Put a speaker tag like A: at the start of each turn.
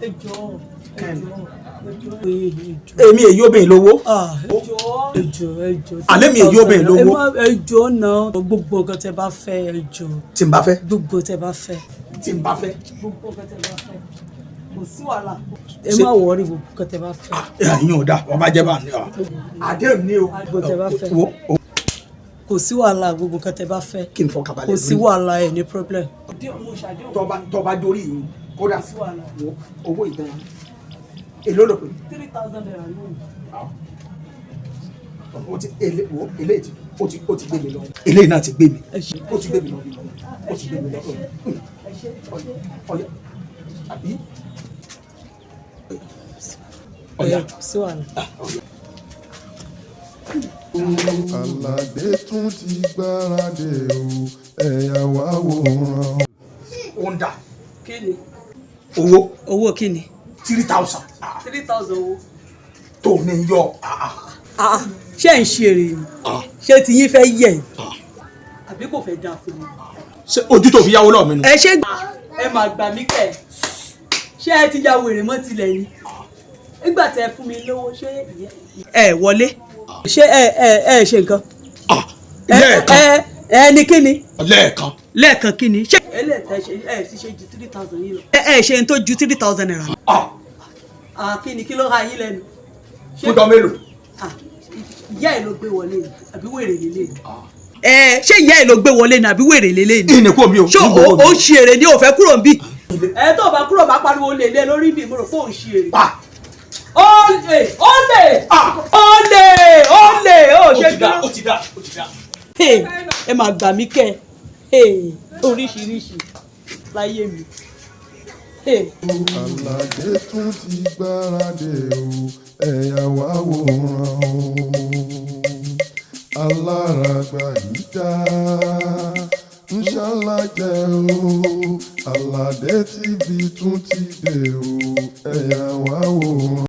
A: Ẹ jọ̀ọ́, ẹ jọ̀ọ́, ẹ jọ̀ọ́.
B: Èmi èyí obìnrin lówó.
A: Ah, ẹ jọ̀ọ́, ẹ jọ̀ọ́, ẹ jọ̀ọ́.
B: Àlẹ́ mi èyí obìnrin lówó.
A: Ẹ má, ẹ jọ̀ọ́ náà, gbogbo nǹkan tẹ́ bá fẹ́, ẹ jọ̀ọ́.
B: Tí n bá fẹ́.
A: Gbogbo tẹ́ bá fẹ́.
B: Tí n bá fẹ́.
A: Gbogbo nǹkan tẹ́ bá fẹ́, kò sí wàhálà, ẹ má worry, gbogbo nǹkan tẹ́ bá fẹ́.
B: Ẹ̀yin ò dáa, wọ́n bá jẹ́ bá ní. Àdéhùn ní o.
A: Gbogbo tẹ́ bá fẹ́.
B: Wo o.
A: Kò sí wàhálà, gbogbo nǹkan tẹ́ bá fẹ́.
B: Kí n fọkàn balẹ̀
A: Kò sí
B: lórí.
A: wàhálà, ẹ ní problem.
B: Tọba dórí yìí kódà.
A: Kò sí wàhálà.
B: Wo owó ìdán, èló ló pè?
A: ₦3,000 lónìí.
B: Ó ti ele wo eléyìí ti ó ti gbé mi lọ, eléyìí náà ti gbé mi.
A: Ẹ ṣé.
B: Ó ti gbé mi lọ, ó ti gbé mi lọ. Ọyà àbí ọyà.
A: Kò sí wàhálà.
C: Àlàdé tún ti gbáradì o, ẹ̀yà wá wòran.
B: Ó ń dà.
A: Kí ni?
B: Owó.
A: Owó kí ni?
B: 3,000.
A: 3,000 owó.
B: Tó ní yọ.
A: Ah, ṣé ẹ̀ ń ṣe èrè ni? Ṣé tí yín fẹ́ yẹ̀ ni àbí kò fẹ́ dáa fún mi?
B: Ṣé ojú tó fi yáwó lọ́ọ̀ mi nù?
A: Ẹ ṣe, ẹ máa gbà mí kẹ. Ṣé ẹ ti ya wèrè mọ́ tilẹ̀ ni? Nígbà tẹ ẹ fún mi lówó, ṣé ẹ wọlé? Ṣé ẹ ṣe nǹkan?
B: Lẹ́ẹ̀kan.
A: Ẹ ní kí ni?
B: Lẹ́ẹ̀kan.
A: Lẹ́ẹ̀kan kí ni? Ṣé ẹ ṣe ẹ sì ṣe ju 3,000 yìí lọ? Ẹ ṣe n tó ju ₦3,000. Ah, kí ni? Kí ló ha yín lẹ́nu?
B: Fúnjọ mélòó?
A: Ah, ìyá ẹ ló gbé wọlé ni àbí wèrè lélẹ̀ ni? Ẹ ṣé ìyá ẹ ló gbé wọlé ni àbí wèrè lélẹ̀ ni?
B: Ìní kò mi ò
A: Ṣé
B: ní gbowó mi.
A: o ṣe èrè ni? O fẹ́ kúrò níbí? Ẹ tó bá kúrò, bá pariwo lè lé lórí mi, mo rò pé òun ṣe èrè. Olè, olè, olè, olè, ó ṣe dúró.
B: Ó ti dá, ó ti dá.
A: Hey, ẹ máa gbà mí kẹ́. Hey, oríṣiríṣi láyé mi. Hey.
C: Àlàdé tún ti gbáradì o, ẹ̀yà wá wòran o. Aláràgbà yìí dá ń ṣàlàjẹ́ o. Àlàdé TV tún ti dé o, ẹ̀yà wá wòran.